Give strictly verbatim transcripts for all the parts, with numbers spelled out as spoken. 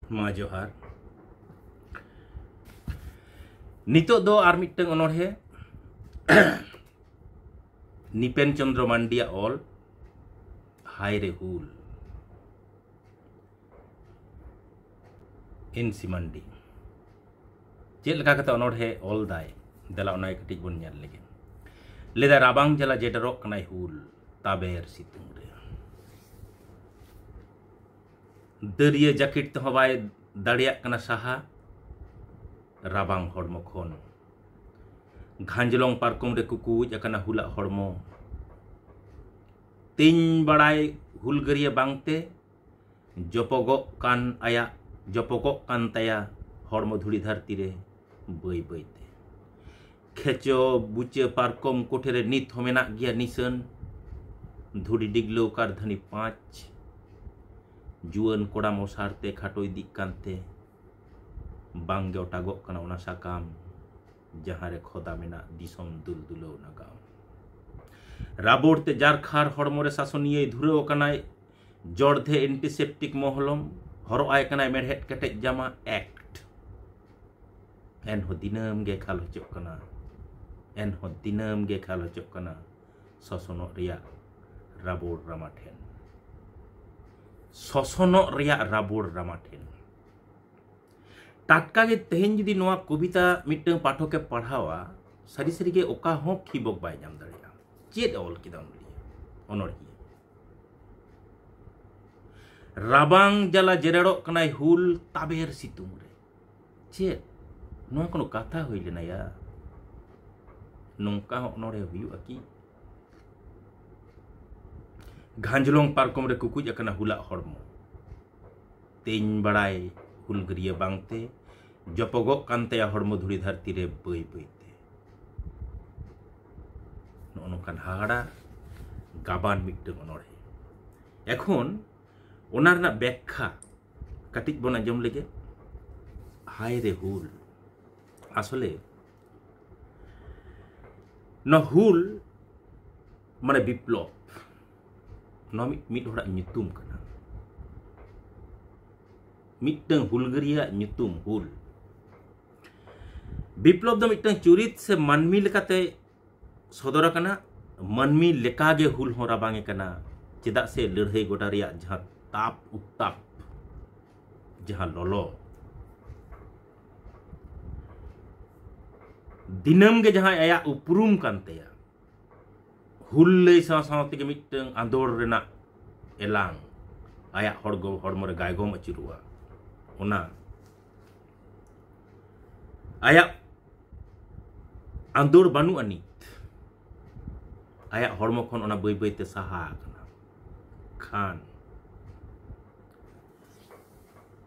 ᱢᱟ ᱡᱚᱦᱟᱨ᱾ ᱱᱤᱛᱚᱜ ᱫᱚ ᱟᱨ ᱢᱤᱫᱴᱟᱝ ᱚᱱᱚᱬᱦᱮ, ᱱᱤᱯᱮᱱ ᱪᱚᱸᱫᱽᱨᱚ ᱢᱟᱱᱰᱤᱭᱟᱜ ᱚᱞ, ᱦᱟᱭ ᱨᱮ ᱦᱩᱞ᱾ ᱮᱱ ᱥᱤ ᱢᱟᱱᱰᱤ ᱪᱮᱫ ᱞᱮᱠᱟ ᱠᱟᱛᱮ ᱚᱱᱚᱬᱦᱮ ᱚᱞ ᱫᱟᱭ, ᱫᱮᱞᱟ ᱚᱱᱟ ᱜᱮ ᱠᱟᱹᱴᱤᱡ ᱵᱚᱱ ᱧᱮᱞ ᱞᱮᱜᱮ᱾ ᱞᱟᱹᱭᱫᱟᱭ, ᱨᱟᱵᱟᱝ ᱡᱟᱞᱟ ᱡᱮᱰᱮᱨᱚᱜ ᱠᱟᱱᱟᱭ ᱦᱩᱞ, ᱛᱟᱵᱮᱨ ᱥᱤᱛᱩᱝ ᱨᱮ᱾ ᱫᱟᱹᱨᱭᱟᱹ ᱡᱟᱹᱠᱤᱴ ᱛᱮᱦᱚᱸ ᱵᱟᱭ ᱫᱟᱲᱮᱭᱟᱜ ᱠᱟᱱᱟ ᱥᱟᱦᱟ, ᱨᱟᱵᱟᱝ ᱦᱚᱲᱢᱚ ᱠᱷᱚᱱ᱾ ᱜᱷᱟᱸᱡᱽᱞᱚᱝ ᱯᱟᱨᱠᱚᱢ ᱨᱮ ᱠᱩᱠᱩᱡ ᱟᱠᱟᱱᱟ ᱦᱩᱞᱟᱜ ᱦᱚᱲᱢᱚ᱾ ᱛᱮᱧ ᱵᱟᱲᱟᱭ ᱦᱩᱞᱜᱟᱹᱨᱤᱭᱟᱹ ᱵᱟᱝᱛᱮ, ᱡᱚᱯᱚᱜᱚᱜ ᱠᱟᱱ ᱟᱭᱟᱜ, ᱡᱚᱯᱚᱜᱚᱜ ᱠᱟᱱ ᱛᱟᱭᱟ ᱦᱚᱲᱢᱚ ᱫᱷᱩᱲᱤ ᱫᱷᱟᱹᱨᱛᱤ ᱨᱮ ᱵᱟᱹᱭ ᱵᱟᱹᱭ ᱛᱮ᱾ ᱠᱷᱮᱪᱚ ᱵᱩᱪᱟᱹ ᱯᱟᱨᱠᱚᱢ ᱠᱚᱴᱷᱮ ᱨᱮ ᱱᱤᱛ ᱦᱚᱸ ᱢᱮᱱᱟᱜ ᱜᱮᱭᱟ ᱱᱤᱥᱟᱹᱱ᱾ ᱫᱷᱩᱲᱤ ᱰᱤᱜᱽᱞᱟᱹᱣ ᱠᱟᱨᱫᱷᱟᱹᱱᱤ ᱯᱟᱸᱪ᱾ ᱡᱩᱣᱟᱹᱱ ᱠᱚᱲᱟᱢ ᱚᱥᱟᱨ ᱛᱮ ᱠᱷᱟᱴᱚ ᱤᱫᱤᱜ ᱠᱟᱱᱛᱮ ᱵᱟᱝᱜᱮ ᱚᱴᱟᱜᱚᱜ ᱠᱟᱱᱟ ᱚᱱᱟ ᱥᱟᱠᱟᱢ, ᱡᱟᱦᱟᱸ ᱨᱮ ᱠᱷᱚᱫᱟ ᱢᱮᱱᱟᱜ ᱫᱤᱥᱚᱢ ᱫᱩᱞ ᱫᱩᱞᱟᱹᱣ ᱱᱟᱜᱟᱢ᱾ ᱨᱟᱵᱚᱲ ᱛᱮ ᱡᱟᱨᱠᱷᱟᱨ ᱦᱚᱲᱢᱚ ᱨᱮ ᱥᱟᱥᱚᱱᱤᱭᱟᱹᱭ ᱫᱷᱩᱨᱟᱹᱣ ᱟᱠᱟᱱᱟᱭ, ᱡᱚᱲᱫᱷᱮ ᱮᱱᱴᱤᱥᱮᱯᱴᱤᱠ ᱢᱚᱦᱞᱚᱢ, ᱦᱚᱨᱚᱜ ᱟᱭ ᱠᱟᱱᱟᱭ ᱢᱮᱲᱦᱮᱫ ᱠᱮᱴᱮᱡ ᱡᱟᱢᱟ, ᱮᱠᱴ᱾ ᱮᱱᱦᱚᱸ ᱫᱤᱱᱟᱹᱢ ᱜᱮ ᱠᱷᱟᱞ ᱦᱚᱪᱚᱜ ᱠᱟᱱᱟ, ᱮᱱᱦᱚᱸ ᱫᱤᱱᱟᱹᱢ ᱜᱮ ᱠᱷᱟᱞ ᱦᱚᱪᱚᱜ ᱠᱟᱱᱟ ᱥᱚᱥᱚᱱᱚᱜ ᱨᱮᱭᱟᱜ ᱨᱟᱵᱚᱲ ᱨᱟᱢᱟ ᱴᱷᱮᱱ᱾ ᱥᱚᱥᱚᱱᱚᱜ ᱨᱮᱭᱟᱜ ᱨᱟᱵᱚᱲ ᱨᱟᱢᱟ ᱴᱷᱮᱱ᱾ ᱴᱟᱴᱠᱟ ᱜᱮ ᱛᱮᱦᱮᱧ ᱡᱩᱫᱤ ᱱᱚᱣᱟ ᱠᱚᱵᱤᱛᱟ ᱢᱤᱫᱴᱟᱝ ᱯᱟᱴᱷᱚᱠᱮ ᱯᱟᱲᱦᱟᱣᱟ, ᱥᱟᱹᱨᱤ ᱥᱟᱹᱨᱤ ᱜᱮ ᱚᱠᱟ ᱦᱚᱸ ᱠᱷᱤᱵᱚᱠ ᱵᱟᱭ ᱧᱟᱢ ᱫᱟᱲᱮᱭᱟᱜᱼᱟ᱾ ᱪᱮᱫ ᱮ ᱚᱞ ᱠᱮᱫᱟ ᱚᱱᱚᱞᱤᱭᱟᱹ, ᱚᱱᱚᱲᱦᱤᱭᱟᱹ? ᱨᱟᱵᱟᱝ ᱡᱟᱞᱟ ᱡᱮᱨᱮᱲᱚᱜ ᱠᱟᱱᱟᱭ ᱦᱩᱞ ᱛᱟᱵᱮᱨ ᱥᱤᱛᱩᱝ ᱨᱮ᱾ ᱪᱮᱫ ᱱᱚᱣᱟ ᱠᱳᱱᱳ ᱠᱟᱛᱷᱟ ᱦᱩᱭ ᱞᱮᱱᱟ ᱭᱟ? ᱱᱚᱝᱠᱟ ᱦᱚᱸ ᱚᱱᱚᱬᱦᱮ ᱦᱩᱭᱩᱜᱼᱟ ᱠᱤ? ᱜᱷᱟᱸᱡᱽᱞᱚᱝ ᱯᱟᱨᱠᱚᱢ ᱨᱮ ᱠᱩᱠᱩᱡ ᱟᱠᱟᱱᱟ ᱦᱩᱞᱟᱜ ᱦᱚᱲᱢᱚ᱾ ᱛᱮᱧ ᱵᱟᱲᱟᱭ ᱦᱩᱞᱜᱟᱹᱨᱤᱭᱟᱹ ᱵᱟᱝᱛᱮ, ᱡᱚᱯᱚᱜᱚᱜ ᱠᱟᱱ ᱛᱟᱭᱟ ᱦᱚᱲᱢᱚ ᱫᱷᱩᱲᱤ ᱫᱷᱟᱹᱨᱛᱤ ᱨᱮ ᱵᱟᱹᱭ ᱵᱟᱹᱭᱛᱮ᱾ ᱱᱚᱜᱼᱚ ᱱᱚᱝᱠᱟᱱ ᱦᱟᱦᱟᱲᱟ ᱜᱟᱵᱟᱱ ᱢᱤᱫᱴᱟᱝ ᱚᱱᱚᱬᱦᱮ᱾ ᱮᱠᱷᱚᱱ ᱚᱱᱟ ᱨᱮᱱᱟᱜ ᱵᱮᱠᱠᱷᱟ ᱠᱟᱹᱴᱤᱡ ᱵᱚᱱ ᱟᱸᱡᱚᱢ ᱞᱮᱜᱮ᱾ ᱦᱟᱭ ᱨᱮ ᱦᱩᱞ, ᱟᱥᱚᱞᱮ ᱱᱚᱣᱟ ᱦᱩᱞ ᱢᱟᱱᱮ ᱵᱤᱯᱞᱚᱵ, ᱱᱚᱣᱟ ᱢᱤᱫ, ᱢᱤᱫ ᱦᱚᱲᱟᱜ ᱧᱩᱛᱩᱢ ᱠᱟᱱᱟ᱾ ᱢᱤᱫᱴᱟᱝ ᱦᱩᱞᱜᱟᱹᱨᱤᱭᱟᱹᱣᱟᱜ ᱧᱩᱛᱩᱢ ᱦᱩᱞ᱾ ᱵᱤᱯᱞᱚᱵ ᱫᱚ ᱢᱤᱫᱴᱟᱝ ᱪᱩᱨᱤᱛ ᱥᱮ ᱢᱟᱹᱱᱢᱤ ᱞᱮᱠᱟᱛᱮ ᱥᱚᱫᱚᱨ ᱟᱠᱟᱱᱟ᱾ ᱢᱟᱹᱱᱢᱤ ᱞᱮᱠᱟᱜᱮ ᱦᱩᱞ ᱦᱚᱸ ᱨᱟᱵᱟᱝ ᱮ ᱠᱟᱱᱟ, ᱪᱮᱫᱟᱜ ᱥᱮ ᱞᱟᱹᱲᱦᱟᱹᱭ ᱜᱚᱰᱟ ᱨᱮᱭᱟᱜ ᱡᱟᱦᱟᱸ ᱛᱟᱯ ᱩᱛᱛᱟᱯ, ᱡᱟᱦᱟᱸ ᱞᱚᱞᱚ, ᱫᱤᱱᱟᱹᱢ ᱜᱮ ᱡᱟᱦᱟᱸ ᱟᱭᱟᱜ ᱩᱯᱨᱩᱢ ᱠᱟᱱ ᱛᱟᱭᱟ, ᱦᱩᱞ ᱞᱟᱹᱭ ᱥᱟᱶ ᱥᱟᱶ ᱛᱮᱜᱮ ᱢᱤᱫᱴᱟᱝ ᱟᱸᱫᱳᱲ ᱨᱮᱱᱟᱜ ᱮᱞᱟᱝ ᱟᱭᱟᱜ ᱦᱚᱲᱜᱚ-, ᱦᱚᱲᱢᱚ ᱨᱮ ᱜᱟᱭᱜᱚᱢ ᱟᱹᱪᱩᱨᱚᱜᱼᱟ᱾ ᱚᱱᱟ ᱟᱭᱟᱜ ᱟᱸᱫᱳᱲ ᱵᱟᱹᱱᱩᱜ ᱟᱹᱱᱤᱡ, ᱟᱭᱟᱜ ᱦᱚᱲᱢᱚ ᱠᱷᱚᱱ ᱚᱱᱟ ᱵᱟᱹᱭ ᱵᱟᱹᱭ ᱛᱮ ᱥᱟᱦᱟ ᱟᱠᱟᱱᱟ᱾ ᱠᱷᱟᱱ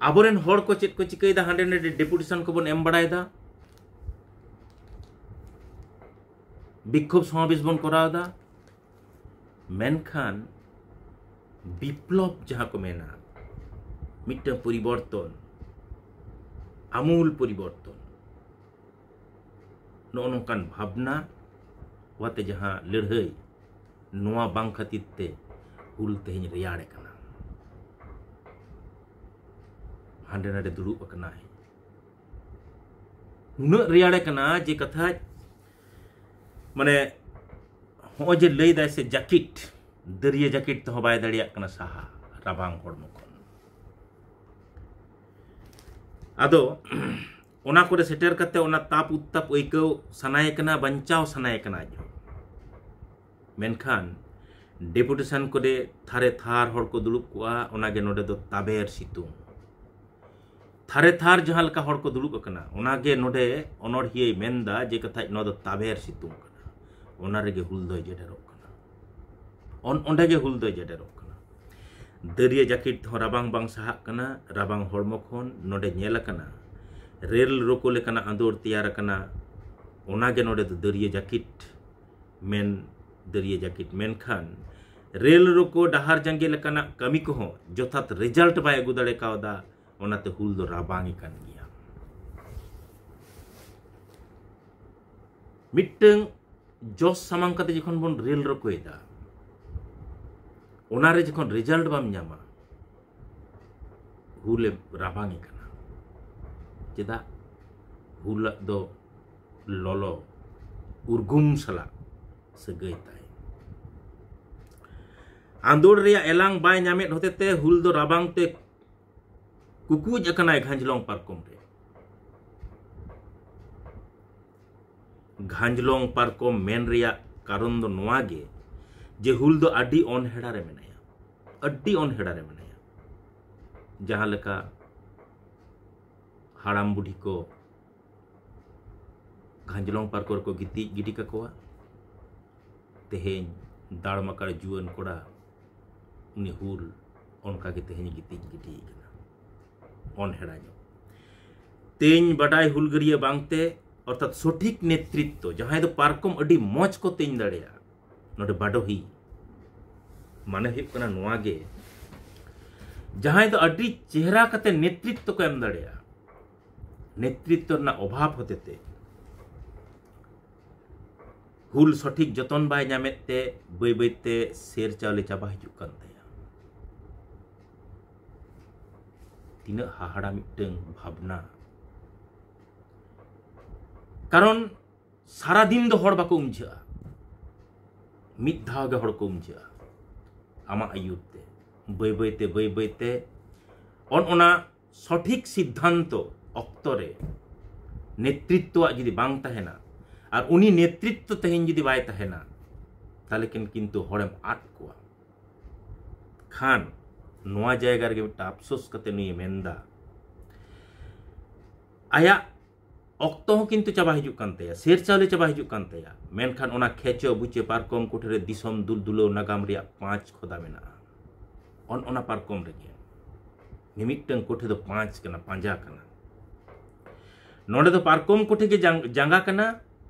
ᱟᱵᱚᱨᱮᱱ ᱦᱚᱲ ᱠᱚ ᱪᱮᱫ ᱠᱚ ᱪᱤᱠᱟᱹᱭᱮᱫᱟ? ᱦᱟᱸᱰᱮ ᱱᱟᱰᱮ ᱰᱮᱯᱩᱴᱮᱥᱚᱱ ᱠᱚᱵᱚᱱ ᱮᱢ ᱵᱟᱲᱟᱭᱮᱫᱟ, ᱵᱤᱠᱠᱷᱳᱵ ᱥᱚᱢᱟᱵᱮᱥ ᱵᱚᱱ ᱠᱚᱨᱟᱣ ᱮᱫᱟ, ᱢᱮᱱᱠᱷᱟᱱ ᱵᱤᱯᱞᱚᱵ ᱡᱟᱦᱟᱸ ᱠᱚ ᱢᱮᱱᱟ, ᱢᱤᱫᱴᱟᱝ ᱯᱚᱨᱤᱵᱚᱨᱛᱚᱱ, ᱟᱢᱩᱞ ᱯᱚᱨᱤᱵᱚᱨᱛᱚᱱ, ᱱᱚᱜᱼᱚ ᱱᱚᱝᱠᱟᱱ ᱵᱷᱟᱵᱽᱱᱟ ᱣᱟᱛᱮ ᱡᱟᱦᱟᱸ ᱞᱟᱹᱲᱦᱟᱹᱭ, ᱱᱚᱣᱟ ᱵᱟᱝ ᱠᱷᱟᱹᱛᱤᱨ ᱛᱮ ᱦᱩᱞ ᱛᱮᱦᱮᱧ ᱨᱮᱭᱟᱲ ᱟᱠᱟᱱᱟ, ᱦᱟᱸᱰᱮ ᱱᱟᱰᱮ ᱫᱩᱲᱩᱵ ᱟᱠᱟᱱᱟᱭ᱾ ᱱᱩᱱᱟᱹᱜ ᱨᱮᱭᱟᱲ ᱟᱠᱟᱱᱟ ᱡᱮ ᱠᱟᱛᱷᱟ, ᱢᱟᱱᱮ, ᱦᱚᱸᱜᱼᱚᱭ ᱡᱮ ᱞᱟᱹᱭ ᱫᱟᱭ ᱥᱮ ᱡᱟᱹᱠᱤᱴ, ᱫᱟᱹᱨᱭᱟᱹ ᱡᱟᱹᱠᱤᱴ ᱛᱮᱦᱚᱸ ᱵᱟᱭ ᱫᱟᱲᱮᱭᱟᱜ ᱠᱟᱱᱟ ᱥᱟᱦᱟ ᱨᱟᱵᱟᱝ ᱦᱚᱲᱢᱚ ᱠᱷᱚᱱ᱾ ᱟᱫᱚ ᱚᱱᱟ ᱠᱚᱨᱮ ᱥᱮᱴᱮᱨ ᱠᱟᱛᱮ ᱚᱱᱟ ᱛᱟᱯ ᱩᱛᱛᱟᱯ ᱟᱹᱭᱠᱟᱹᱣ ᱥᱟᱱᱟᱭᱮ ᱠᱟᱱᱟ, ᱵᱟᱧᱪᱟᱣ ᱥᱟᱱᱟᱭᱮ ᱠᱟᱱᱟ ᱟᱡ ᱦᱚᱸ᱾ ᱢᱮᱱᱠᱷᱟᱱ ᱰᱮᱯᱩᱴᱮᱥᱚᱱ ᱠᱚᱨᱮ ᱛᱷᱟᱨᱮ ᱛᱷᱟᱨ ᱦᱚᱲ ᱠᱚ ᱫᱩᱲᱩᱵ ᱠᱚᱜᱼᱟ, ᱚᱱᱟᱜᱮ ᱱᱚᱰᱮ ᱫᱚ ᱛᱟᱵᱮᱨ ᱥᱤᱛᱩᱝ᱾ ᱛᱷᱟᱨᱮ ᱛᱷᱟᱨ ᱡᱟᱦᱟᱸ ᱞᱮᱠᱟ ᱦᱚᱲ ᱠᱚ ᱫᱩᱲᱩᱵ ᱟᱠᱟᱱᱟ, ᱚᱱᱟᱜᱮ ᱱᱚᱰᱮ ᱚᱱᱚᱬᱦᱤᱭᱟᱹᱭ ᱢᱮᱱᱫᱟ ᱡᱮ ᱠᱟᱛᱷᱟᱡ ᱱᱚᱣᱟ ᱫᱚ ᱛᱟᱵᱮᱨ ᱥᱤᱛᱩᱝ ᱠᱟᱱᱟ, ᱚᱱᱟ ᱨᱮᱜᱮ ᱦᱩᱞ ᱫᱚᱭ ᱡᱮᱰᱮᱨᱚᱜ ᱠᱟᱱᱟ᱾ ᱚᱱ-, ᱚᱸᱰᱮ ᱜᱮ ᱦᱩᱞ ᱫᱚᱭ ᱡᱮᱰᱮᱨᱚᱜ ᱠᱟᱱᱟ᱾ ᱫᱟᱹᱨᱭᱟᱹ ᱡᱟᱹᱠᱤᱴ ᱛᱮᱦᱚᱸ ᱨᱟᱵᱟᱝ ᱵᱟᱝ ᱥᱟᱦᱟᱜ ᱠᱟᱱᱟ, ᱨᱟᱵᱟᱝ ᱦᱚᱲᱢᱚ ᱠᱷᱚᱱ ᱱᱚᱰᱮ ᱧᱮᱞ ᱟᱠᱟᱱᱟ᱾ ᱨᱮᱞ ᱨᱳᱠᱳ ᱞᱮᱠᱟᱱᱟᱜ ᱟᱸᱫᱳᱲ ᱛᱮᱭᱟᱨ ᱟᱠᱟᱱᱟ, ᱚᱱᱟᱜᱮ ᱱᱚᱰᱮ ᱫᱚ ᱫᱟᱹᱨᱭᱟᱹ ᱡᱟᱹᱠᱤᱴ ᱢᱮᱱ, ᱫᱟᱹᱨᱭᱟᱹ ᱡᱟᱹᱠᱤᱴ᱾ ᱢᱮᱱᱠᱷᱟᱱ ᱨᱮᱞ ᱨᱳᱠᱳ, ᱰᱟᱦᱟᱨ ᱡᱟᱸᱜᱮ ᱞᱮᱠᱟᱱᱟᱜ ᱠᱟᱹᱢᱤ ᱠᱚᱦᱚᱸ ᱡᱚᱛᱷᱟᱛ ᱨᱮᱡᱟᱞᱴ ᱵᱟᱭ ᱟᱹᱜᱩ ᱫᱟᱲᱮ ᱠᱟᱣᱫᱟ, ᱚᱱᱟᱛᱮ ᱦᱩᱞ ᱫᱚ ᱨᱟᱵᱟᱝ ᱮ ᱠᱟᱱ ᱜᱮᱭᱟ᱾ ᱢᱤᱫᱴᱟᱝ ᱡᱚᱥ ᱥᱟᱢᱟᱝ ᱠᱟᱛᱮ ᱡᱚᱠᱷᱚᱱ ᱵᱚᱱ ᱨᱮᱞ ᱨᱳᱠᱳᱭᱮᱫᱟ, ᱚᱱᱟᱨᱮ ᱡᱚᱠᱷᱚᱱ ᱨᱮᱡᱟᱞᱴ ᱵᱟᱢ ᱧᱟᱢᱟ, ᱦᱩᱞᱮ ᱨᱟᱵᱟᱝᱮ ᱠᱟᱱᱟ᱾ ᱪᱮᱫᱟᱜ? ᱦᱩᱞᱟᱜ ᱫᱚ ᱞᱚᱞᱚ ᱩᱨᱜᱩᱢ ᱥᱟᱞᱟᱜ ᱥᱟᱹᱜᱟᱹᱭ ᱛᱟᱭ᱾ ᱟᱸᱫᱳᱲ ᱨᱮᱭᱟᱜ ᱮᱞᱟᱝ ᱵᱟᱭ ᱧᱟᱢᱮᱫ ᱦᱚᱛᱮᱛᱮ ᱦᱩᱞ ᱫᱚ ᱨᱟᱵᱟᱝ ᱛᱮ ᱠᱩᱠᱩᱡ ᱟᱠᱟᱱᱟᱭ ᱜᱷᱟᱸᱡᱽᱞᱚᱝ ᱯᱟᱨᱠᱚᱢ ᱨᱮ᱾ ᱜᱷᱟᱸᱡᱽᱞᱚᱝ ᱯᱟᱨᱠᱚᱢ ᱢᱮᱱ ᱨᱮᱭᱟᱜ ᱠᱟᱨᱚᱱ ᱫᱚ ᱱᱚᱣᱟ ᱜᱮ ᱡᱮ ᱦᱩᱞ ᱫᱚ ᱟᱹᱰᱤ ᱚᱱᱦᱮᱲᱟ ᱨᱮ ᱢᱮᱱᱟᱭᱟ, ᱟᱹᱰᱤ ᱚᱱᱦᱮᱲᱟ ᱨᱮ ᱢᱮᱱᱟᱭᱟ᱾ ᱡᱟᱦᱟᱸ ᱞᱮᱠᱟ ᱦᱟᱲᱟᱢ ᱵᱩᱰᱷᱤ ᱠᱚ ᱜᱷᱟᱸᱡᱽᱞᱚᱝ ᱯᱟᱨᱠᱚᱢ ᱨᱮᱠᱚ ᱜᱤᱛᱤᱡ ᱜᱤᱰᱤ ᱠᱟᱠᱚᱣᱟ, ᱛᱮᱦᱮᱧ ᱫᱟᱲᱢᱟᱠᱟᱲ ᱡᱩᱣᱟᱹᱱ ᱠᱚᱲᱟ ᱩᱱᱤ ᱦᱩᱞ ᱚᱱᱠᱟ ᱜᱮ ᱛᱮᱦᱮᱧ ᱜᱤᱛᱤᱡ ᱜᱤᱰᱤ ᱠᱟᱱᱟ, ᱚᱱᱦᱮᱲᱟ ᱧᱚᱜ᱾ ᱛᱮᱦᱮᱧ ᱵᱟᱰᱟᱭ ᱦᱩᱞᱜᱟᱹᱨᱤᱭᱟᱹ ᱵᱟᱝᱛᱮ, ᱚᱨᱛᱷᱟᱛ ᱥᱚᱴᱷᱤᱠ ᱱᱮᱛᱨᱤᱛᱛᱚ, ᱡᱟᱦᱟᱸᱭ ᱫᱚ ᱯᱟᱨᱠᱚᱢ ᱟᱹᱰᱤ ᱢᱚᱡᱽ ᱠᱚ ᱛᱮᱧ ᱫᱟᱲᱮᱭᱟᱜᱼᱟ, ᱱᱚᱰᱮ ᱵᱟᱰᱚᱦᱤ ᱢᱟᱱᱮ ᱦᱩᱭᱩᱜ ᱠᱟᱱᱟ ᱱᱚᱣᱟ ᱜᱮ, ᱡᱟᱦᱟᱸᱭ ᱫᱚ ᱟᱹᱰᱤ ᱪᱮᱦᱨᱟ ᱠᱟᱛᱮ ᱱᱮᱛᱨᱤᱛᱛᱚ ᱠᱚ ᱮᱢ ᱫᱟᱲᱮᱭᱟᱜᱼᱟ, ᱱᱮᱛᱨᱤᱛᱛᱚ ᱨᱮᱱᱟᱜ ᱚᱵᱷᱟᱵᱽ ᱦᱚᱛᱮᱛᱮ ᱦᱩᱞ ᱥᱚᱴᱷᱤᱠ ᱡᱚᱛᱚᱱ ᱵᱟᱭ ᱧᱟᱢᱮᱫ ᱛᱮ ᱵᱟᱹᱭ ᱵᱟᱹᱭᱛᱮ ᱥᱮᱨ ᱪᱟᱣᱞᱮ ᱪᱟᱵᱟ ᱦᱤᱡᱩᱜ ᱠᱟᱱ ᱛᱟᱭᱟ᱾ ᱛᱤᱱᱟᱹᱜ ᱦᱟᱦᱟᱲᱟ ᱢᱤᱫᱴᱟᱝ ᱵᱷᱟᱵᱽᱱᱟ! ᱠᱟᱨᱚᱱ ᱥᱟᱨᱟᱫᱤᱱ ᱫᱚ ᱦᱚᱲ ᱵᱟᱠᱚ ᱩᱢᱡᱷᱟᱹᱜᱼᱟ, ᱢᱤᱫ ᱫᱷᱟᱣ ᱜᱮ ᱦᱚᱲ ᱠᱚ ᱩᱢᱡᱷᱟᱹᱜᱼᱟ ᱟᱢᱟᱜ ᱟᱹᱭᱩᱨ ᱛᱮ᱾ ᱵᱟᱹᱭ ᱵᱟᱹᱭᱛᱮ ᱵᱟᱹᱭ ᱵᱟᱹᱭᱛᱮ ᱚᱱ ᱚᱱᱟ ᱥᱚᱴᱷᱤᱠ ᱥᱤᱫᱽᱫᱷᱟᱱᱛᱚ ᱚᱠᱛᱚ ᱨᱮ ᱱᱮᱛᱨᱤᱛᱛᱚᱣᱟᱜ ᱡᱩᱫᱤ ᱵᱟᱝ ᱛᱟᱦᱮᱱᱟ, ᱟᱨ ᱩᱱᱤ ᱱᱮᱛᱨᱤᱛᱛᱚ ᱛᱮᱦᱮᱧ ᱡᱩᱫᱤ ᱵᱟᱭ ᱛᱟᱦᱮᱱᱟ, ᱛᱟᱦᱞᱮ ᱠᱤᱱ ᱠᱤᱱᱛᱩ ᱦᱚᱲᱮᱢ ᱟᱫ ᱠᱚᱣᱟ᱾ ᱠᱷᱟᱱ ᱱᱚᱣᱟ ᱡᱟᱭᱜᱟ ᱨᱮᱜᱮ ᱢᱤᱫᱴᱟᱝ ᱟᱯᱥᱳᱥ ᱠᱟᱛᱮ ᱱᱩᱭᱮ ᱢᱮᱱᱫᱟ, ᱟᱭᱟᱜ ᱚᱠᱛᱚ ᱦᱚᱸ ᱠᱤᱱᱛᱩ ᱪᱟᱵᱟ ᱦᱤᱡᱩᱜ ᱠᱟᱱ ᱛᱟᱭᱟ, ᱥᱮᱨ ᱪᱟᱣᱞᱮ ᱪᱟᱵᱟ ᱦᱤᱡᱩᱜ ᱠᱟᱱ ᱛᱟᱭᱟ, ᱢᱮᱱᱠᱷᱟᱱ ᱚᱱᱟ ᱠᱷᱮᱪᱚ ᱵᱩᱪᱮ ᱯᱟᱨᱠᱚᱢ ᱠᱚᱴᱷᱮ ᱨᱮ ᱫᱤᱥᱚᱢ ᱫᱩᱞ ᱫᱩᱞᱟᱹᱣ ᱱᱟᱜᱟᱢ ᱨᱮᱭᱟᱜ ᱯᱟᱸᱪ ᱠᱷᱚᱫᱟ ᱢᱮᱱᱟᱜᱼᱟ᱾ ᱚᱱ ᱚᱱᱟ ᱯᱟᱨᱠᱚᱢ ᱨᱮᱜᱮ ᱢᱤᱢᱤᱫᱴᱟᱝ ᱠᱚᱴᱷᱮ ᱫᱚ ᱯᱟᱸᱪ ᱠᱟᱱᱟ, ᱯᱟᱸᱡᱟ ᱠᱟᱱᱟ᱾ ᱱᱚᱰᱮ ᱫᱚ ᱯᱟᱨᱠᱚᱢ ᱠᱚᱴᱷᱮ ᱜᱮ ᱡᱟᱝ-, ᱡᱟᱸᱜᱟ ᱠᱟᱱᱟ᱾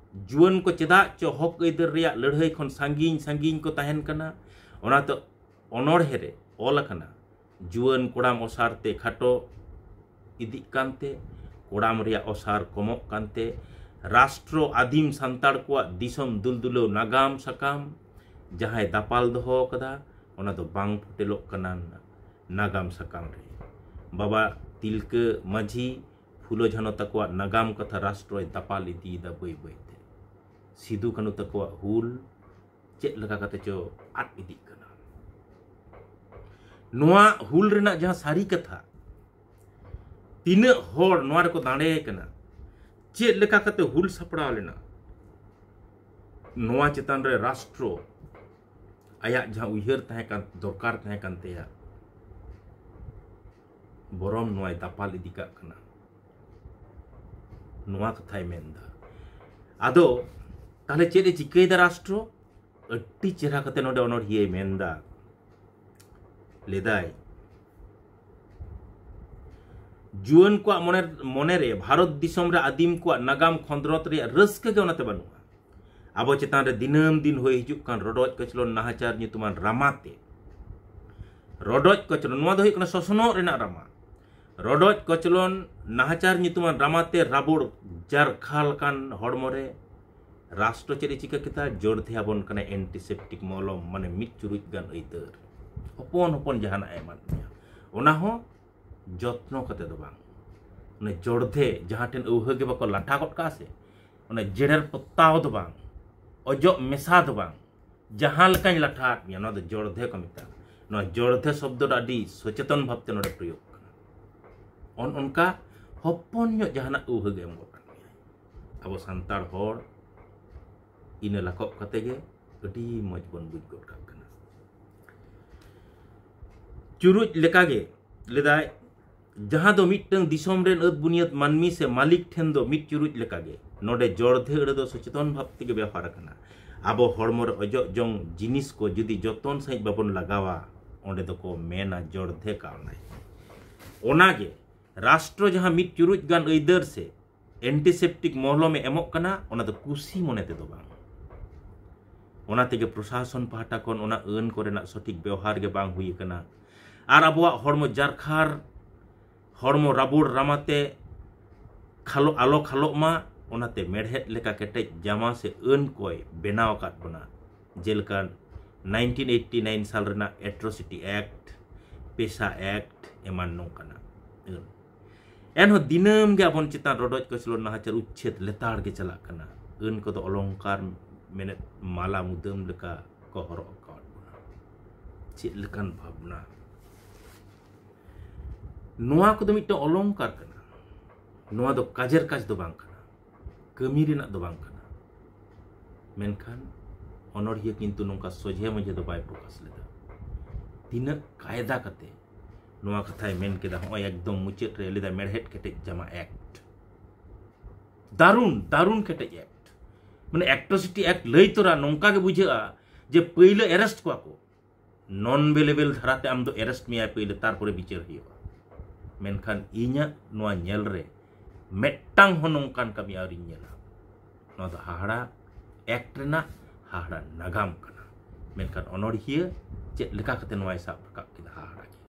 ᱡᱩᱣᱟᱹᱱ ᱠᱚ ᱪᱮᱫᱟᱜ ᱪᱚ ᱦᱚᱠ ᱟᱹᱭᱫᱟᱹᱨ ᱨᱮᱭᱟᱜ ᱞᱟᱹᱲᱦᱟᱹᱭ ᱠᱷᱚᱱ ᱥᱟᱺᱜᱤᱧ ᱥᱟᱺᱜᱤᱧ ᱠᱚ ᱛᱟᱦᱮᱱ ᱠᱟᱱᱟ, ᱚᱱᱟᱛᱮ ᱚᱱᱚᱬᱦᱮ ᱨᱮ ᱚᱞ ᱟᱠᱟᱱᱟ, ᱡᱩᱣᱟᱹᱱ ᱠᱚᱲᱟᱢ ᱚᱥᱟᱨ ᱛᱮ ᱠᱷᱟᱴᱚ ᱤᱫᱤᱜ ᱠᱟᱱᱛᱮ, ᱠᱚᱲᱟᱢ ᱨᱮᱭᱟᱜ ᱚᱥᱟᱨ ᱠᱚᱢᱚᱜ ᱠᱟᱱᱛᱮ, ᱨᱟᱥᱴᱨᱚ ᱟᱹᱫᱤᱢ ᱥᱟᱱᱛᱟᱲ ᱠᱚᱣᱟᱜ ᱫᱤᱥᱚᱢ ᱫᱩᱞᱫᱩᱞᱟᱹᱣ ᱱᱟᱜᱟᱢ ᱥᱟᱠᱟᱢ ᱡᱟᱦᱟᱸᱭ ᱫᱟᱯᱟᱞ ᱫᱚᱦᱚ ᱟᱠᱟᱫᱟ, ᱚᱱᱟ ᱫᱚ ᱵᱟᱝ ᱯᱷᱚᱴᱮᱞᱚᱜ ᱠᱟᱱᱟ ᱱᱟᱜᱟᱢ ᱥᱟᱠᱟᱢ ᱨᱮ᱾ ᱵᱟᱵᱟ ᱛᱤᱞᱠᱟᱹ ᱢᱟᱹᱡᱷᱤ, ᱯᱷᱩᱞᱳ ᱡᱷᱟᱱᱚ ᱛᱟᱠᱚᱣᱟᱜ ᱱᱟᱜᱟᱢ ᱠᱟᱛᱷᱟ ᱨᱟᱥᱴᱨᱚᱭ ᱫᱟᱯᱟᱞ ᱤᱫᱤᱭᱮᱫᱟ ᱵᱟᱹᱭ ᱵᱟᱹᱭᱛᱮ᱾ ᱥᱤᱫᱩ ᱠᱟᱹᱱᱩ ᱛᱟᱠᱚᱣᱟᱜ ᱦᱩᱞ ᱪᱮᱫ ᱞᱮᱠᱟ ᱠᱟᱛᱮ ᱪᱚ ᱟᱫ ᱤᱫᱤᱜ ᱠᱟᱱᱟ᱾ ᱱᱚᱣᱟ ᱦᱩᱞ ᱨᱮᱱᱟᱜ ᱡᱟᱦᱟᱸ ᱥᱟᱹᱨᱤ ᱠᱟᱛᱷᱟ, ᱛᱤᱱᱟᱹᱜ ᱦᱚᱲ ᱱᱚᱣᱟ ᱨᱮᱠᱚ ᱫᱟᱲᱮ ᱠᱟᱱᱟ, ᱪᱮᱫ ᱞᱮᱠᱟ ᱠᱟᱛᱮ ᱦᱩᱞ ᱥᱟᱯᱲᱟᱣ ᱞᱮᱱᱟ, ᱱᱚᱣᱟ ᱪᱮᱛᱟᱱ ᱨᱮ ᱨᱟᱥᱴᱨᱚ ᱟᱭᱟᱜ ᱡᱟᱦᱟᱸ ᱩᱭᱦᱟᱹᱨ ᱛᱟᱦᱮᱸ ᱠᱟᱱ, ᱫᱚᱨᱠᱟᱨ ᱛᱟᱦᱮᱸ ᱠᱟᱱ ᱛᱟᱭᱟ, ᱵᱚᱨᱚᱢ ᱱᱚᱣᱟᱭ ᱫᱟᱯᱟᱞ ᱤᱫᱤ ᱠᱟᱜ ᱠᱟᱱᱟ, ᱱᱚᱣᱟ ᱠᱟᱛᱷᱟᱭ ᱢᱮᱱᱫᱟ᱾ ᱟᱫᱚ ᱛᱟᱦᱞᱮ ᱪᱮᱫ ᱮ ᱪᱤᱠᱟᱹᱭᱮᱫᱟ ᱨᱟᱥᱴᱨᱚ? ᱟᱹᱰᱤ ᱪᱮᱦᱨᱟ ᱠᱟᱛᱮ ᱱᱚᱰᱮ ᱚᱱᱚᱬᱦᱤᱭᱟᱹᱭ ᱢᱮᱱᱫᱟ, ᱞᱮᱫᱟᱭ, ᱡᱩᱣᱟᱹᱱ ᱠᱚᱣᱟᱜ ᱢᱚᱱᱮ, ᱢᱚᱱᱮᱨᱮ ᱵᱷᱟᱨᱚᱛ ᱫᱤᱥᱚᱢ ᱨᱮ ᱟᱹᱫᱤᱢ ᱠᱚᱣᱟᱜ ᱱᱟᱜᱟᱢ ᱠᱷᱚᱸᱫᱽᱨᱚᱫ ᱨᱮᱭᱟᱜ ᱨᱟᱹᱥᱠᱟᱹ ᱜᱮ ᱚᱱᱟᱛᱮ ᱵᱟᱹᱱᱩᱜᱼᱟ᱾ ᱟᱵᱚ ᱪᱮᱛᱟᱱ ᱨᱮ ᱫᱤᱱᱟᱹᱢ ᱫᱤᱱ ᱦᱩᱭ ᱦᱤᱡᱩᱜ ᱠᱟᱱ ᱨᱚᱰᱚᱡ ᱠᱚᱪᱞᱚᱱ, ᱱᱟᱦᱟᱪᱟᱨ ᱧᱩᱛᱩᱢᱟᱱ ᱨᱟᱢᱟᱛᱮ, ᱨᱚᱰᱚᱡ ᱠᱚᱪᱞᱚᱱ, ᱱᱚᱣᱟ ᱫᱚ ᱦᱩᱭᱩᱜ ᱠᱟᱱᱟ ᱥᱚᱥᱱᱚᱜ ᱨᱮᱱᱟᱜ ᱨᱟᱢᱟ᱾ ᱨᱚᱰᱚᱡ ᱠᱚᱪᱞᱚᱱ, ᱱᱟᱦᱟᱪᱟᱨ ᱧᱩᱛᱩᱢᱟᱱ ᱨᱟᱢᱟᱛᱮ ᱨᱟᱵᱚᱲ ᱡᱟᱨᱠᱷᱟᱞ ᱠᱟᱱ ᱦᱚᱲᱢᱚ ᱨᱮ ᱨᱟᱥᱴᱨᱚ ᱪᱮᱫ ᱮ ᱪᱤᱠᱟᱹ ᱠᱮᱫᱟ? ᱡᱚᱲᱫᱷᱮ ᱟᱵᱚᱱ ᱠᱟᱱᱟ, ᱮᱱᱴᱤᱥᱮᱯᱴᱤᱠ ᱢᱚᱞᱚᱢ, ᱢᱟᱱᱮ ᱢᱤᱫ ᱪᱩᱨᱩᱡ ᱜᱟᱱ ᱟᱹᱭᱫᱟᱹᱨ, ᱦᱚᱯᱚᱱ ᱦᱚᱯᱚᱱ ᱡᱟᱦᱟᱱᱟᱜ ᱮ ᱮᱢᱟᱫ ᱢᱮᱭᱟ, ᱚᱱᱟ ᱦᱚᱸ ᱡᱚᱛᱱᱚ ᱠᱟᱛᱮ ᱫᱚ ᱵᱟᱝ᱾ ᱚᱱᱮ ᱡᱚᱲᱫᱷᱮ ᱡᱟᱦᱟᱸ ᱴᱷᱮᱱ ᱟᱹᱣᱦᱟᱹ ᱜᱮ ᱵᱟᱠᱚ ᱞᱟᱴᱷᱟ ᱜᱚᱫ ᱠᱟᱜᱼᱟ ᱥᱮ, ᱚᱱᱮ ᱡᱮᱨᱮᱲ ᱯᱚᱛᱟᱣ ᱫᱚ ᱵᱟᱝ, ᱚᱡᱚᱜ ᱢᱮᱥᱟ ᱫᱚ ᱵᱟᱝ, ᱡᱟᱦᱟᱸ ᱞᱮᱠᱟᱧ ᱞᱟᱴᱷᱟ ᱟᱫ ᱢᱮᱭᱟ, ᱱᱚᱣᱟ ᱫᱚ ᱡᱚᱲᱫᱷᱮ ᱠᱚ ᱢᱮᱛᱟᱜᱼᱟ᱾ ᱱᱚᱣᱟ ᱡᱚᱲᱫᱷᱮ ᱥᱚᱵᱫᱚ ᱫᱚ ᱟᱹᱰᱤ ᱥᱚᱪᱮᱛᱚᱱ ᱵᱷᱟᱵᱛᱮ ᱱᱚᱰᱮ ᱯᱨᱚᱭᱳᱜ ᱠᱟᱱᱟ᱾ ᱚᱱ ᱚᱱᱠᱟ ᱦᱚᱯᱚᱱ ᱧᱚᱜ ᱡᱟᱦᱟᱱᱟᱜ ᱟᱹᱣᱦᱟᱹ ᱜᱮ ᱮᱢ ᱜᱚᱫ ᱠᱟᱜ ᱢᱮᱭᱟ᱾ ᱟᱵᱚ ᱥᱟᱱᱛᱟᱲ ᱦᱚᱲ ᱤᱱᱟᱹ ᱞᱟᱠᱚᱵ ᱠᱟᱛᱮ ᱜᱮ ᱟᱹᱰᱤ ᱢᱚᱡᱽ ᱵᱚᱱ ᱵᱩᱡᱽ ᱜᱚᱫ ᱠᱟᱜ ᱠᱟᱱᱟ᱾ ᱪᱩᱨᱩᱡ ᱞᱮᱠᱟᱜᱮ ᱞᱮᱫᱟᱭ, ᱡᱟᱦᱟᱸ ᱫᱚ ᱢᱤᱫᱴᱟᱝ ᱫᱤᱥᱚᱢ ᱨᱮᱱ ᱟᱹᱛ ᱵᱩᱱᱤᱭᱟᱹᱫ ᱢᱟᱹᱱᱢᱤ ᱥᱮ ᱢᱟᱹᱞᱤᱠ ᱴᱷᱮᱱ ᱫᱚ ᱢᱤᱫ ᱪᱩᱨᱩᱡ ᱞᱮᱠᱟᱜᱮ ᱱᱚᱰᱮ ᱡᱚᱲᱫᱷᱮ ᱟᱹᱲᱟᱹ ᱫᱚ ᱥᱚᱪᱮᱛᱚᱱ ᱵᱷᱟᱵ ᱛᱮᱜᱮ ᱵᱮᱣᱦᱟᱨ ᱟᱠᱟᱱᱟ᱾ ᱟᱵᱚ ᱦᱚᱲᱢᱚ ᱨᱮ ᱚᱡᱚᱜ ᱡᱚᱝ ᱡᱤᱱᱤᱥ ᱠᱚ ᱡᱩᱫᱤ ᱡᱚᱛᱚᱱ ᱥᱟᱺᱦᱤᱡ ᱵᱟᱵᱚᱱ ᱞᱟᱜᱟᱣᱟ, ᱚᱸᱰᱮ ᱫᱚᱠᱚ ᱢᱮᱱᱟ ᱡᱚᱲᱫᱷᱮ ᱠᱟᱣᱱᱟᱭ᱾ ᱚᱱᱟᱜᱮ ᱨᱟᱥᱴᱨᱚ ᱡᱟᱦᱟᱸ ᱢᱤᱫ ᱪᱩᱨᱩᱡ ᱜᱟᱱ ᱟᱹᱭᱫᱟᱹᱨ ᱥᱮ ᱮᱱᱴᱤᱥᱮᱯᱴᱤᱠ ᱢᱚᱞᱚᱢ ᱮ ᱮᱢᱚᱜ ᱠᱟᱱᱟ, ᱚᱱᱟ ᱫᱚ ᱠᱩᱥᱤ ᱢᱚᱱᱮ ᱛᱮᱫᱚ ᱵᱟᱝ᱾ ᱚᱱᱟ ᱛᱮᱜᱮ ᱯᱨᱚᱥᱟᱥᱚᱱ ᱯᱟᱦᱴᱟ ᱠᱷᱚᱱ ᱚᱱᱟ ᱟᱹᱱ ᱠᱚᱨᱮᱱᱟᱜ ᱥᱚᱴᱷᱤᱠ ᱵᱮᱣᱦᱟᱨ ᱜᱮ ᱵᱟᱝ ᱦᱩᱭ ᱟᱠᱟᱱᱟ᱾ ᱟᱨ ᱟᱵᱚᱣᱟᱜ ᱦᱚᱲᱢᱚ ᱡᱟᱨᱠᱷᱟᱨ, ᱦᱚᱲᱢᱚ ᱨᱟᱵᱚᱲ ᱨᱟᱢᱟᱛᱮ ᱠᱷᱟᱞᱚ, ᱟᱞᱚ ᱠᱷᱟᱞᱚᱜ ᱢᱟ, ᱚᱱᱟᱛᱮ ᱢᱮᱲᱦᱮᱫ ᱞᱮᱠᱟ ᱠᱮᱴᱮᱡ ᱡᱟᱢᱟ ᱥᱮ ᱟᱹᱱ ᱠᱚᱭ ᱵᱮᱱᱟᱣ ᱟᱠᱟᱫ ᱵᱚᱱᱟ᱾ ᱡᱮᱞᱮᱠᱟ ᱱᱟᱭᱤᱱᱴᱤᱱ ᱮᱭᱤᱴᱤ ᱱᱟᱭᱤᱱ ᱥᱟᱞ ᱨᱮᱱᱟᱜ ᱮᱴᱨᱚᱥᱤᱴᱤ ᱮᱠᱴ, ᱯᱮᱥᱟ ᱮᱠᱴ, ᱮᱢᱟᱱ ᱱᱚᱝᱠᱟᱱᱟᱜ ᱟᱹᱱ᱾ ᱮᱱᱦᱚᱸ ᱫᱤᱱᱟᱹᱢ ᱜᱮ ᱟᱵᱚᱱ ᱪᱮᱛᱟᱱ ᱨᱚᱰᱚᱡ ᱠᱚᱪᱞᱚᱱ ᱱᱟᱦᱟᱪᱟᱨ ᱩᱪᱪᱷᱮᱫ ᱞᱮᱛᱟᱲ ᱜᱮ ᱪᱟᱞᱟᱜ ᱠᱟᱱᱟ᱾ ᱟᱹᱱ ᱠᱚᱫᱚ ᱚᱞᱚᱝᱠᱟᱨ ᱢᱮᱱᱮᱫ ᱢᱟᱞᱟ ᱢᱩᱫᱟᱹᱢ ᱞᱮᱠᱟ ᱠᱚ ᱦᱚᱨᱚᱜ ᱟᱠᱟᱫ ᱵᱚᱱᱟ᱾ ᱪᱮᱫ ᱞᱮᱠᱟᱱ ᱵᱷᱟᱵᱽᱱᱟ! ᱱᱚᱣᱟ ᱠᱚᱫᱚ ᱢᱤᱫᱴᱟᱝ ᱚᱞᱚᱝᱠᱟᱨ ᱠᱟᱱᱟ᱾ ᱱᱚᱣᱟ ᱫᱚ ᱠᱟᱡᱮᱨ ᱠᱟᱡᱽ ᱫᱚ ᱵᱟᱝ ᱠᱟᱱᱟ, ᱠᱟᱹᱢᱤ ᱨᱮᱱᱟᱜ ᱫᱚ ᱵᱟᱝ ᱠᱟᱱᱟ᱾ ᱢᱮᱱᱠᱷᱟᱱ ᱚᱱᱚᱬᱦᱤᱭᱟᱹ ᱠᱤᱱᱛᱩ ᱱᱚᱝᱠᱟ ᱥᱚᱡᱷᱮ ᱢᱚᱡᱷᱮ ᱫᱚ ᱵᱟᱭ ᱯᱨᱚᱠᱟᱥ ᱞᱮᱫᱟ᱾ ᱛᱤᱱᱟᱹᱜ ᱠᱟᱭᱫᱟ ᱠᱟᱛᱮ ᱱᱚᱣᱟ ᱠᱟᱛᱷᱟᱭ ᱢᱮᱱ ᱠᱮᱫᱟ᱾ ᱦᱚᱸᱜᱼᱚᱭ ᱮᱠᱫᱚᱢ ᱢᱩᱪᱟᱹᱫ ᱨᱮ ᱞᱟᱹᱭᱫᱟ ᱢᱮᱲᱦᱮᱫ ᱠᱮᱴᱮᱡ ᱡᱟᱢᱟ ᱮᱠᱴ᱾ ᱫᱟᱨᱩᱱ, ᱫᱟᱨᱩᱱ ᱠᱮᱴᱮᱡ ᱮᱠᱴ᱾ ᱢᱟᱱᱮ ᱮᱴᱨᱚᱥᱤᱴᱤ ᱮᱠᱴ ᱞᱟᱹᱭ ᱛᱚᱨᱟ ᱱᱚᱝᱠᱟ ᱜᱮ ᱵᱩᱡᱷᱟᱹᱜᱼᱟ ᱡᱮ ᱯᱟᱹᱭᱞᱟᱹ ᱮᱨᱮᱥᱴ ᱠᱚᱣᱟ ᱠᱚ, ᱱᱚᱱ ᱵᱮᱞᱮᱵᱮᱞ ᱫᱷᱟᱨᱟᱛᱮ ᱟᱢ ᱫᱚ ᱮᱨᱮᱥᱴ ᱢᱮᱭᱟᱭ ᱯᱟᱹᱭᱞᱟᱹ, ᱛᱟᱨᱯᱚᱨᱮ ᱵᱤᱪᱟᱹᱨ ᱦᱩᱭᱩᱜᱼᱟ᱾ ᱢᱮᱱᱠᱷᱟᱱ ᱤᱧᱟᱹᱜ ᱱᱚᱣᱟ ᱧᱮᱞ ᱨᱮ ᱢᱤᱫᱴᱟᱝ ᱦᱚᱸ ᱱᱚᱝᱠᱟᱱ ᱠᱟᱹᱢᱤ ᱟᱹᱣᱨᱤᱧ ᱧᱮᱞᱟ᱾ ᱱᱚᱣᱟ ᱫᱚ ᱦᱟᱦᱟᱲᱟ ᱮᱠᱴ ᱨᱮᱱᱟᱜ ᱦᱟᱦᱟᱲᱟ ᱱᱟᱜᱟᱢ ᱠᱟᱱᱟ᱾ ᱢᱮᱱᱠᱷᱟᱱ ᱚᱱᱚᱬᱦᱤᱭᱟᱹ ᱪᱮᱫ ᱞᱮᱠᱟ ᱠᱟᱛᱮ ᱱᱚᱣᱟᱭ ᱥᱟᱵ ᱨᱟᱠᱟᱵ ᱠᱮᱫᱟ, ᱦᱟᱦᱟᱲᱟ ᱜᱮ᱾